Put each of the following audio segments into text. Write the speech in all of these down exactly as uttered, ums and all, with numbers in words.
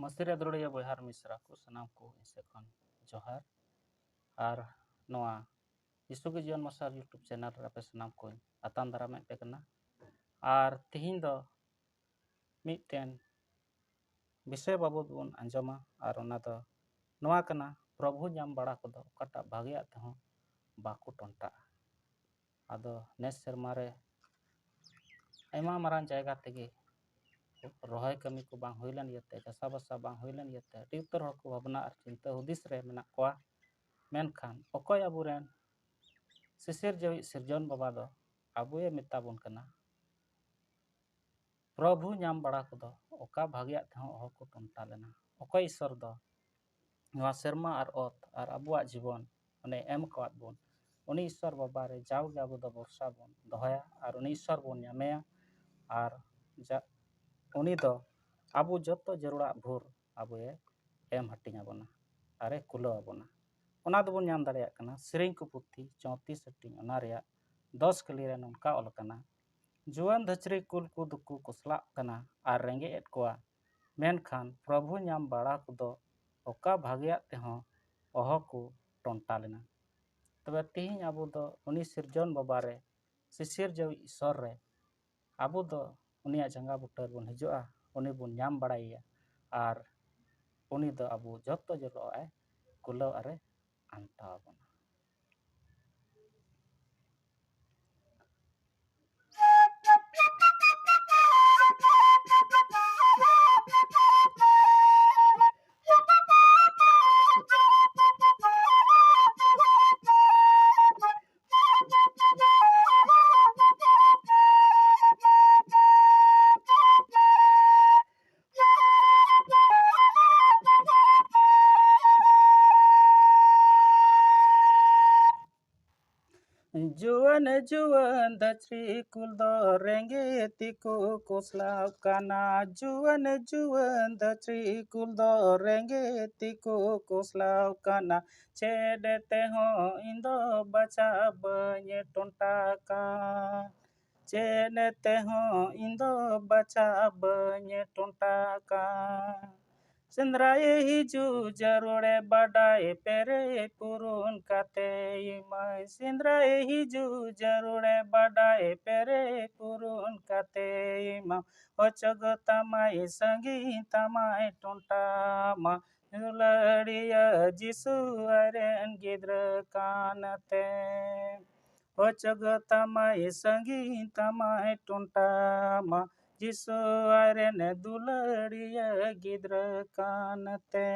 ᱢᱟᱹᱥᱤ ᱨᱮ ᱫᱩᱞᱟᱹᱲᱤᱭᱟᱹ ᱵᱚᱭᱦᱟ ᱟᱨ ᱢᱤᱥᱨᱟ ᱠᱚ ᱥᱟᱱᱟᱢ ᱠᱚ ᱤᱧ ᱥᱮᱫ ᱠᱷᱚᱱ ᱡᱚᱦᱟᱨ᱾ ᱟᱨ ᱱᱚᱣᱟ ᱡᱤᱥᱩ ᱜᱮ ᱡᱤᱭᱚᱱ ᱢᱟᱨᱥᱟᱞ YouTube channel ᱨᱮ ᱟᱯᱮ ᱥᱟᱱᱟᱢ ᱠᱚᱧ ᱟᱛᱟᱝ ᱫᱟᱨᱟᱢᱮᱫ ᱯᱮ ᱠᱟᱱᱟ᱾ ᱟᱨ ᱛᱤᱦᱤᱧ ᱫᱚ ᱢᱤᱫᱴᱮᱱ ᱵᱤᱥᱚᱭ ᱵᱟᱵᱚᱫ ᱵᱚᱱ ᱟᱸᱡᱚᱢᱟ, ᱟᱨ ᱚᱱᱟ ᱫᱚ ᱱᱚᱣᱟ ᱠᱟᱱᱟ, ᱯᱨᱚᱵᱷᱩ ᱧᱟᱢ ᱵᱟᱲᱟ ᱠᱚᱫᱚ ᱚᱠᱟᱴᱟᱜ ᱵᱷᱟᱜᱮᱭᱟᱜ ᱛᱮᱦᱚᱸ ᱵᱟᱠᱚ ᱴᱚᱱᱴᱟᱜᱼᱟ᱾ ᱟᱫᱚ ᱱᱮᱥ ᱥᱮᱨᱢᱟ ᱨᱮ ᱟᱭᱢᱟ ᱢᱟᱨᱟᱝ ᱡᱟᱭᱜᱟ ᱛᱮᱜᱮ ᱨᱚᱦᱚᱭ ᱠᱟᱹᱢᱤ ᱠᱚ ᱵᱟᱝ ᱦᱩᱭ ᱞᱮᱱ ᱤᱭᱟᱹᱛᱮ, ᱪᱟᱥᱟᱵᱟᱥᱟ ᱵᱟᱝ ᱦᱩᱭ ᱞᱮᱱ ᱤᱭᱟᱹᱛᱮ ᱟᱹᱰᱤ ᱩᱛᱟᱹᱨ ᱦᱚᱲ ᱠᱚ ᱵᱷᱟᱵᱽᱱᱟ ᱟᱨ ᱪᱤᱱᱛᱟᱹ ᱦᱩᱫᱤᱥ ᱨᱮ ᱢᱮᱱᱟᱜ ᱠᱚᱣᱟ᱾ ᱢᱮᱱᱠᱷᱟᱱ ᱚᱠᱚᱭ ᱟᱵᱚᱨᱮᱱ ᱥᱤᱥᱤᱨ ᱡᱟᱹᱣᱤᱡ ᱥᱤᱨᱡᱚᱱ ᱵᱟᱵᱟ ᱫᱚ ᱟᱵᱚᱭᱮ ᱢᱮᱛᱟ ᱵᱚᱱ ᱠᱟᱱᱟ, ᱯᱨᱚᱵᱷᱩ ᱧᱟᱢ ᱵᱟᱲᱟ ᱠᱚᱫᱚ ᱚᱠᱟ ᱵᱷᱟᱜᱮᱭᱟᱜ ᱛᱮᱦᱚᱸ ᱚᱦᱚ ᱠᱚ ᱴᱚᱱᱴᱟ ᱞᱮᱱᱟ᱾ ᱚᱠᱚᱭ ᱤᱥᱥᱚᱨ ᱫᱚ ᱱᱚᱣᱟ ᱥᱮᱨᱢᱟ ᱟᱨ ᱚᱛ ᱟᱨ ᱟᱵᱚᱣᱟᱜ ᱡᱤᱵᱚᱱ ᱚᱱᱮ ᱮᱢ ᱟᱠᱟᱣᱟᱫ ᱵᱚᱱ, ᱩᱱᱤ ᱤᱥᱥᱚᱨ ᱵᱟᱵᱟ ᱨᱮ ᱡᱟᱣᱜᱮ ᱟᱵᱚ ᱫᱚ ᱵᱷᱚᱨᱥᱟ ᱵᱚᱱ ᱫᱚᱦᱚᱭᱟ ᱟᱨ ᱩᱱᱤ ᱤᱥᱥᱚᱨ ᱵᱚᱱ ᱧᱟᱢᱮᱭᱟ᱾ ᱟᱨ ᱡᱟ-, ᱩᱱᱤ ᱫᱚ ᱟᱵᱚ ᱡᱚᱛᱚ ᱡᱟᱹᱨᱩᱲᱟᱜ ᱵᱷᱳᱨ ᱟᱵᱚᱭᱮ ᱮᱢ ᱦᱟᱹᱴᱤᱧ ᱟᱵᱚᱱᱟ ᱟᱨᱮ ᱠᱩᱞᱟᱹᱣ ᱟᱵᱚᱱᱟ᱾ ᱚᱱᱟ ᱫᱚᱵᱚᱱ ᱧᱟᱢ ᱫᱟᱲᱮᱭᱟᱜ ᱠᱟᱱᱟ ᱥᱮᱨᱮᱧ ᱠᱚ ᱯᱩᱛᱷᱤ ᱪᱳᱭᱛᱨᱤᱥ ᱦᱟᱹᱴᱤᱧ, ᱚᱱᱟ ᱨᱮᱭᱟᱜ ᱫᱚᱥ ᱠᱟᱹᱞᱤ ᱨᱮ ᱱᱚᱝᱠᱟ ᱚᱞ ᱟᱠᱟᱱᱟ, ᱡᱩᱣᱟᱹᱱ ᱫᱷᱟᱹᱪᱨᱤ ᱠᱩᱞ ᱠᱚ ᱫᱚᱠᱚ ᱠᱚᱥᱞᱟᱜ ᱠᱟᱱᱟ ᱟᱨ ᱨᱮᱸᱜᱮᱡ ᱮᱫ ᱠᱚᱣᱟ, ᱢᱮᱱᱠᱷᱟᱱ ᱯᱨᱚᱵᱷᱩ ᱧᱟᱢ ᱵᱟᱲᱟ ᱠᱚᱫᱚ ᱚᱠᱟ ᱵᱷᱟᱜᱮᱭᱟᱜ ᱛᱮᱦᱚᱸ ᱚᱦᱚ ᱠᱚ ᱴᱚᱱᱴᱟ ᱞᱮᱱᱟ᱾ ᱛᱚᱵᱮ ᱛᱤᱦᱤᱧ ᱟᱵᱚ ᱫᱚ ᱩᱱᱤ ᱥᱤᱨᱡᱚᱱ ᱵᱟᱵᱟ ᱨᱮ, ᱥᱤᱥᱤᱨ ᱡᱟᱹᱣᱤᱡ ᱤᱥᱥᱚᱨ ᱨᱮ ᱟᱵᱚ ᱫᱚ ᱩᱱᱤᱭᱟᱜ ᱡᱟᱸᱜᱟ ᱵᱩᱴᱟᱹ ᱨᱮᱵᱚᱱ ᱦᱤᱡᱩᱜᱼᱟ, ᱩᱱᱤ ᱵᱚᱱ ᱧᱟᱢ ᱵᱟᱲᱟᱭᱮᱭᱟ ᱟᱨ ᱩᱱᱤ ᱫᱚ ᱟᱵᱚ ᱡᱚᱛᱚ ᱡᱚᱞᱚᱜ ᱟᱭ ᱠᱩᱞᱟᱹᱣ ᱟᱨᱮ ᱟᱱᱴᱟᱣ ᱟᱵᱚᱱᱟ᱾ ᱡᱩᱣᱟᱹᱱ ᱡᱩᱣᱟᱹᱱ ᱫᱷᱟᱹᱪᱨᱤ ᱠᱩᱞ ᱫᱚ ᱨᱮᱸᱜᱮᱡ ᱛᱮᱠᱚ ᱠᱚᱥᱞᱟᱣ ᱠᱟᱱᱟ᱾ ᱡᱩᱣᱟᱹᱱ ᱡᱩᱣᱟᱹᱱ ᱫᱷᱟᱹᱪᱨᱤ ᱠᱩᱞ ᱫᱚ ᱨᱮᱸᱜᱮᱡ ᱛᱮᱠᱚ ᱠᱚᱥᱞᱟᱣ ᱠᱟᱱᱟ᱾ ᱪᱮᱫ ᱛᱮᱦᱚᱸ ᱤᱧ ᱫᱚ ᱵᱟᱪᱷᱟ ᱵᱟᱹᱧ ᱴᱚᱱᱴᱟ ᱠᱟᱱ᱾ ᱪᱮᱫ ᱛᱮᱦᱚᱸ ᱤᱧ ᱫᱚ ᱵᱟᱪᱷᱟ ᱵᱟᱹᱧ ᱴᱚᱱᱴᱟ ᱠᱟᱱ᱾ ᱥᱮᱸᱫᱽᱨᱟᱭᱮ ᱦᱤᱡᱩᱜ ᱡᱟᱹᱨᱩᱲᱮ ᱵᱟᱰᱟᱭ ᱯᱮᱨᱮᱡ ᱯᱩᱨᱩᱱ ᱠᱟᱛᱮ ᱮᱢᱟᱭ᱾ ᱥᱮᱸᱫᱽᱨᱟᱭᱮ ᱦᱤᱡᱩᱜ ᱡᱟᱹᱨᱩᱲᱮ ᱵᱟᱰᱟᱭ ᱯᱮᱨᱮᱡ ᱯᱩᱨᱩᱱ ᱠᱟᱛᱮ ᱮᱢᱟᱭ᱾ ᱚᱪᱚᱜ ᱛᱟᱢᱟᱭ ᱥᱟᱺᱜᱤᱧ ᱛᱟᱢᱟᱭ ᱴᱚᱱᱴᱟ ᱢᱟ᱾ ᱫᱩᱞᱟᱹᱲᱤᱭᱟᱹ ᱡᱤᱥᱩ ᱟᱡᱨᱮᱱ ᱜᱤᱫᱽᱨᱟᱹ ᱠᱟᱱᱛᱮ᱾ ᱚᱪᱚᱜ ᱛᱟᱢᱟᱭ ᱥᱟᱺᱜᱤᱧ ᱛᱟᱢᱟᱭ ᱴᱚᱱᱴᱟ ᱢᱟ᱾ ᱡᱤᱥᱩ ᱟᱡᱨᱮᱱ ᱫᱩᱞᱟᱹᱲᱤᱭᱟᱹ ᱜᱤᱫᱽᱨᱟᱹ ᱠᱟᱱᱛᱮ᱾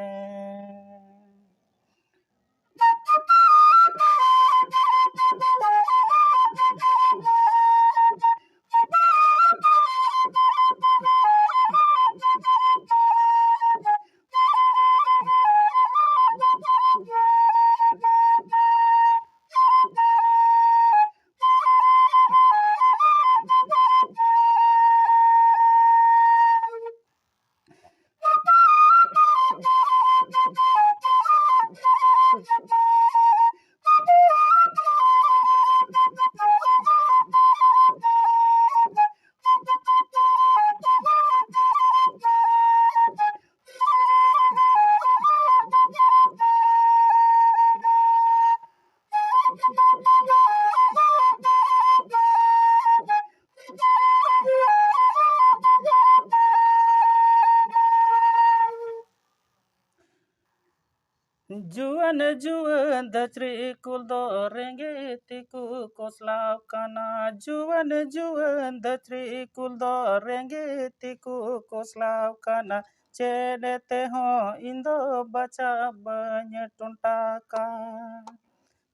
ᱡᱩᱣᱟᱹᱱ ᱡᱩᱣᱟᱹᱱ ᱫᱷᱟᱹᱪᱨᱤ ᱠᱩᱞ ᱫᱚ ᱨᱮᱸᱜᱮᱡ ᱛᱮᱠᱚ ᱠᱚᱥᱞᱟᱣ ᱠᱟᱱᱟ᱾ ᱡᱩᱣᱟᱹᱱ ᱡᱩᱣᱟᱹᱱ ᱫᱷᱟᱹᱪᱨᱤ ᱠᱩᱞ ᱫᱚ ᱨᱮᱸᱜᱮᱡ ᱛᱮᱠᱚ ᱠᱚᱥᱞᱟᱣ ᱠᱟᱱᱟ᱾ ᱪᱮᱫ ᱛᱮᱦᱚᱸ ᱤᱧ ᱫᱚ ᱵᱟᱪᱷᱟ ᱵᱟᱹᱧ ᱴᱚᱱᱴᱟ ᱠᱟᱱ᱾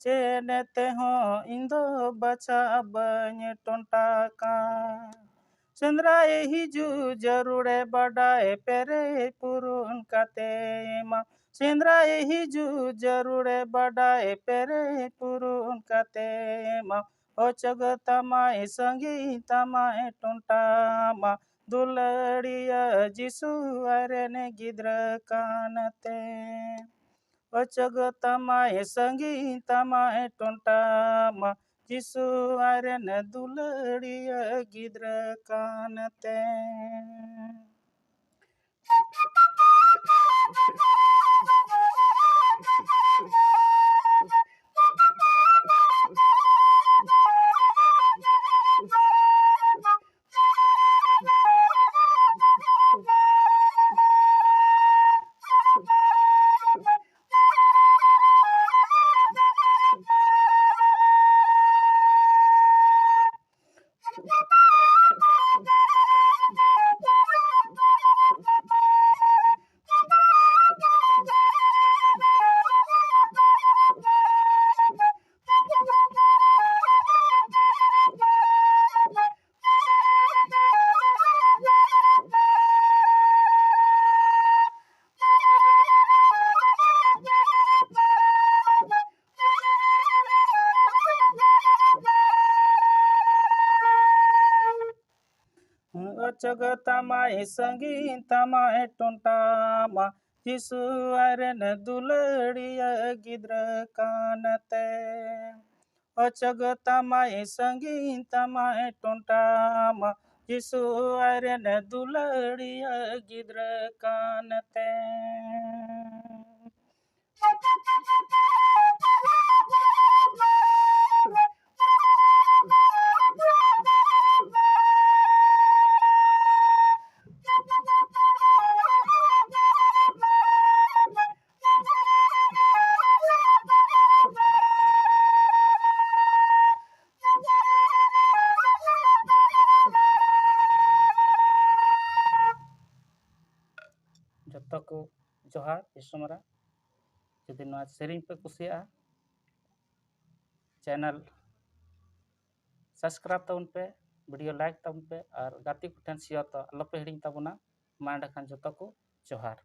ᱪᱮᱫ ᱛᱮᱦᱚᱸ ᱤᱧ ᱫᱚ ᱵᱟᱪᱷᱟ ᱵᱟᱹᱧ ᱴᱚᱱᱴᱟ ᱠᱟᱱ᱾ ᱥᱮᱸᱫᱽᱨᱟᱭᱮ ᱦᱤᱡᱩᱜ ᱡᱟᱹᱨᱩᱲᱮ ᱵᱟᱰᱟᱭ ᱯᱮᱨᱮᱡ ᱯᱩᱨᱩᱱ ᱠᱟᱛᱮ ᱮᱢᱟ᱾ ᱥᱮᱸᱫᱽᱨᱟᱭᱮ ᱦᱤᱡᱩᱜ ᱡᱟᱹᱨᱩᱲᱮ ᱵᱟᱰᱟᱭ ᱯᱮᱨᱮᱡ ᱯᱩᱨᱩᱱ ᱠᱟᱛᱮ ᱮᱢᱟ᱾ ᱚᱪᱚᱜ ᱛᱟᱢᱟᱭ ᱥᱟᱺᱜᱤᱧ ᱛᱟᱢᱟᱭ ᱴᱚᱱᱴᱟ ᱢᱟ᱾ ᱫᱩᱞᱟᱹᱲᱤᱭᱟᱹ ᱡᱤᱥᱩ ᱟᱡᱨᱮᱱ ᱜᱤᱫᱽᱨᱟᱹ ᱠᱟᱱᱛᱮ᱾ ᱚᱪᱚᱜ ᱛᱟᱢᱟᱭ ᱥᱟᱺᱜᱤᱧ ᱛᱟᱢᱟᱭ ᱴᱚᱱᱴᱟ ᱢᱟ᱾ ᱡᱤᱥᱩ ᱟᱡᱨᱮᱱ ᱫᱩᱞᱟᱹᱲᱤᱭᱟᱹ ᱜᱤᱫᱽᱨᱟᱹ ᱠᱟᱱᱛᱮ᱾ ᱚᱪᱚᱜ ᱛᱟᱢᱟᱭ ᱥᱟᱺᱜᱤᱧ ᱛᱟᱢᱟᱭ ᱴᱚᱱᱴᱟ ᱢᱟ, ᱡᱤᱥᱩ ᱟᱡᱨᱮᱱ ᱫᱩᱞᱟᱹᱲᱤᱭᱟᱹ ᱜᱤᱫᱽᱨᱟᱹ ᱠᱟᱱᱛᱮ᱾ ᱚᱪᱚᱜ ᱛᱟᱢᱟᱭ ᱥᱟᱺᱜᱤᱧ ᱛᱟᱢᱟᱭ ᱴᱚᱱᱴᱟ ᱢᱟ, ᱡᱤᱥᱩ ᱟᱡᱨᱮᱱ ᱫᱩᱞᱟᱹᱲᱤᱭᱟᱹ ᱜᱤᱫᱽᱨᱟᱹ ᱠᱟᱱᱛᱮ᱾ ᱡᱚᱛᱚ ᱠᱚ ᱡᱚᱦᱟᱨ, ᱤᱥᱩ ᱢᱟᱨᱟᱝ᱾ ᱡᱩᱫᱤ ᱱᱚᱣᱟ ᱥᱮᱨᱮᱧ ᱯᱮ ᱠᱩᱥᱤᱭᱟᱜᱼᱟ, ᱪᱮᱱᱮᱞ ᱥᱟᱵᱥᱠᱨᱟᱭᱤᱵ ᱛᱟᱵᱚᱱ ᱯᱮ, ᱵᱷᱤᱰᱤᱭᱳ ᱞᱟᱭᱤᱠ ᱛᱟᱵᱚᱱ ᱯᱮ ᱟᱨ ᱜᱟᱛᱮ ᱠᱚᱴᱷᱮᱱ ᱥᱮᱭᱟᱨ ᱫᱚ ᱟᱞᱚᱯᱮ ᱦᱤᱲᱤᱧ ᱛᱟᱵᱚᱱᱟ᱾ ᱢᱟ ᱮᱸᱰᱮᱠᱷᱟᱱ ᱡᱚᱛᱚ ᱠᱚ ᱡᱚᱦᱟᱨ᱾